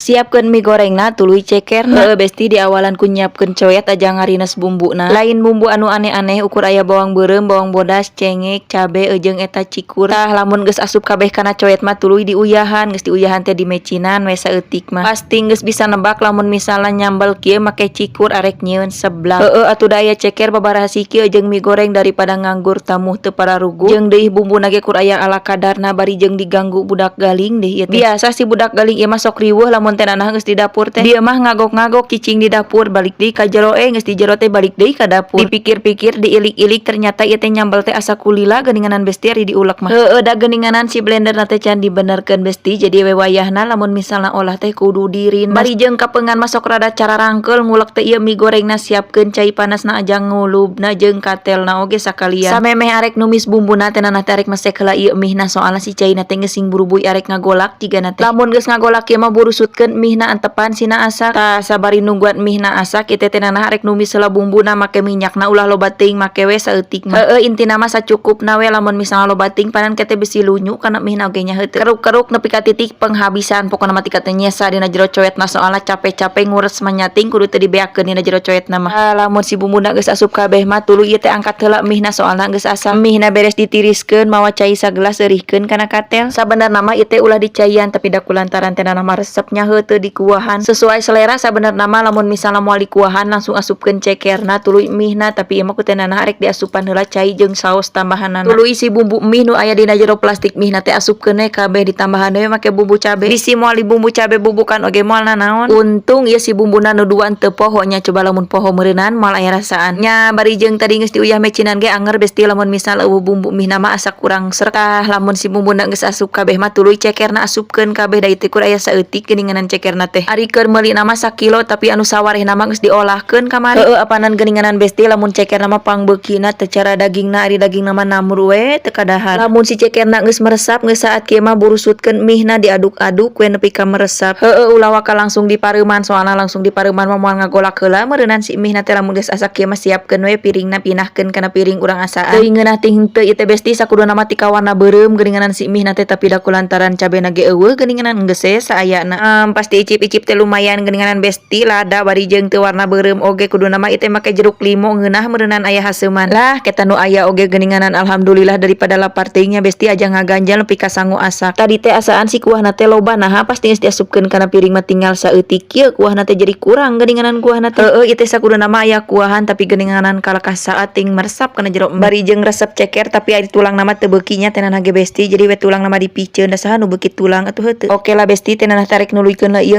Siapkeun mie gorengna, tuluy cekerna. Heueuh Besti, diawalan ku nyiapkeun coet aja ngarines bumbuna. Lain bumbu anu aneh-aneh, ukur aya bawang beureum, bawang bodas, cengek, cabe jeung eta cikur. Tah, lamun geus asup kabeh kana coet mah tuluy diuyahan, geus diuyahan teh dimecinan we saeutik mah. Pasti geus bisa nebak lamun misalna nyambel kieu make cikur arek nyieun seblak. Heueuh atuh, da aya ceker babaraha siki jeung mie goreng, daripada nganggur tamuh teu pararuguh. Jeung deui bumbuna ge kur aya ala kadarna, bari jeung diganggu budak galing deui ieu teh. Biasa si budak galing ieu mah sok riweuh lamun teh nanah geus di dapur teh. Dia mah ngagok-ngagok cicing di dapur, balik deui ka jero, geus di jero teh balik deui ka dapur. Dipikir-pikir, diilik-ilik, ternyata ieu teh nyambel teh asa kulila geuninganan Besti ari diulek mah. Heueuh, da geuninganan si blender na teh can dibenerkeun, Besti, jadi we wayahna lamun misalna olah teh kudu dirines. Bari jeung kapengan masok rada cararangkeul ngulek teh ieu mie gorengna, siapkeun cai panasna aja ngulubna jeung katelna oge sakalian. Samemeh arek numis bumbuna teh, nanah teh arek mesek heula ieu mihna, soalna si caina teh geus sing burubuy arek ngagolak jigana teh. Lamun geus ngagolak ieu mah burusutkeun mihna, antepan sina asak. Tah, sabari nungguan mihna asak ieu teh nanah arek numis heula bumbuna make minyakna ulah loba teuing, make we saeutik mah. Heueuh, intina mah sacukupna we, lamun misalna loba teuing panan teh bisi lunyu kana mihna oge nya heuteuk. Keruk-keruk nepi ka titik penghabisan, pokona mah tika teu nyesa dina jero coetna, soalna capek-capek ngures manyating kudu teu dibeakeun dina jero coetna mah. Ah, lamun si bumbuna geus asup kabeh mah tuluy ieu teh angkat heula mihna, soalna geus asak. Mihna beres ditiriskeun, mawa cai sagelas eurihkeun kana katel. Sabenerna mah ieu teh ulah dicaian, tapi da kulantaran teh nanah mah resep nya heuteuk dikuahan. Sesuai selera sabenerna mah, lamun misalna moal dikuahan langsung asupkeun cekerna tuluy mihna, tapi ieu mah ku teh nanah arek diasupan heula cai jeung saos tambahanana. Tuluy si bumbu mie nu aya dina jero plastik mihna teh asupkeun we kabeh, ditambahan we make bumbu cabe. Bisi moal bumbu cabe bubukan oge moal nanaon. Untung ieu si bumbuna nu dua teu poho nya, coba lamun poho meureunan moal aya rasaan. Nya, bari jeung tadi geus diuyah mecinan ge anger, Besti, lamun misal euweuh bumbu mihna mah asa kurang sreg. Tah, lamun si bumbuna geus asup kabeh mah tuluy cekerna asupkeun kabeh, da ieu kur aya saeutik geuninganan cekerna teh. Ari keur meulina mah sakilo, tapi anu sawarehna mah geus diolahkeun kamari. Heueuh apanan geuninganan, Besti, lamun cekerna mah pangbeukina teh cara dagingna, ari dagingna mah namur we teu kadahar. Lamun si cekerna geus meresap, geus saat kieu mah burusutkeun mihna, diaduk-aduk we nepi ka meresap. Heueuh, ulah waka langsung dipareuman, soalna langsung dipareuman mah moal ngagolak heula meureunnan si mihna teh. Lamun geus asak kieu mah siapkeun we piringna, pinahkeun kana piring urang asaan. Teuing ngeunah teh henteu ieu teh, Besti, sakuduna mah tika warna beureum geuninganan si mihna teh, tapi da kulantaran cabena ge euweuh geuninganan, geus we saayana. Pasti icip-icip teh lumayan geuninganan, Besti, lada bari jeung teu warna beureum oge. Kuduna mah ieu teh make jeruk limo, ngeunah meureunnan aya haseuman. Lah, kita nu aya oge geuninganan alhamdulillah, daripada lapar teuing nya, Besti, aja ngaganjal nepi ka sangu asak. Tadi teh asaan si kuahna teh loba, naha pasti geus diasupkeun kana piring mah tinggal saeutik kieu kuahna teh jadi kurang geuninganan kuahna teh. Heueuh, ieu teh sakuduna mah aya kuahan, tapi geuninganan kalakah saat ting meresap kana jero mie. Bari jeung resep ceker, tapi ari tulangna mah teu beuki nya teh nanah ge, Besti, jadi we tulangna mah dipiceun, da saha nu beuki tulang atuh heuteuk. Oke lah, Besti, teh nanah arek nuluykeun ieu.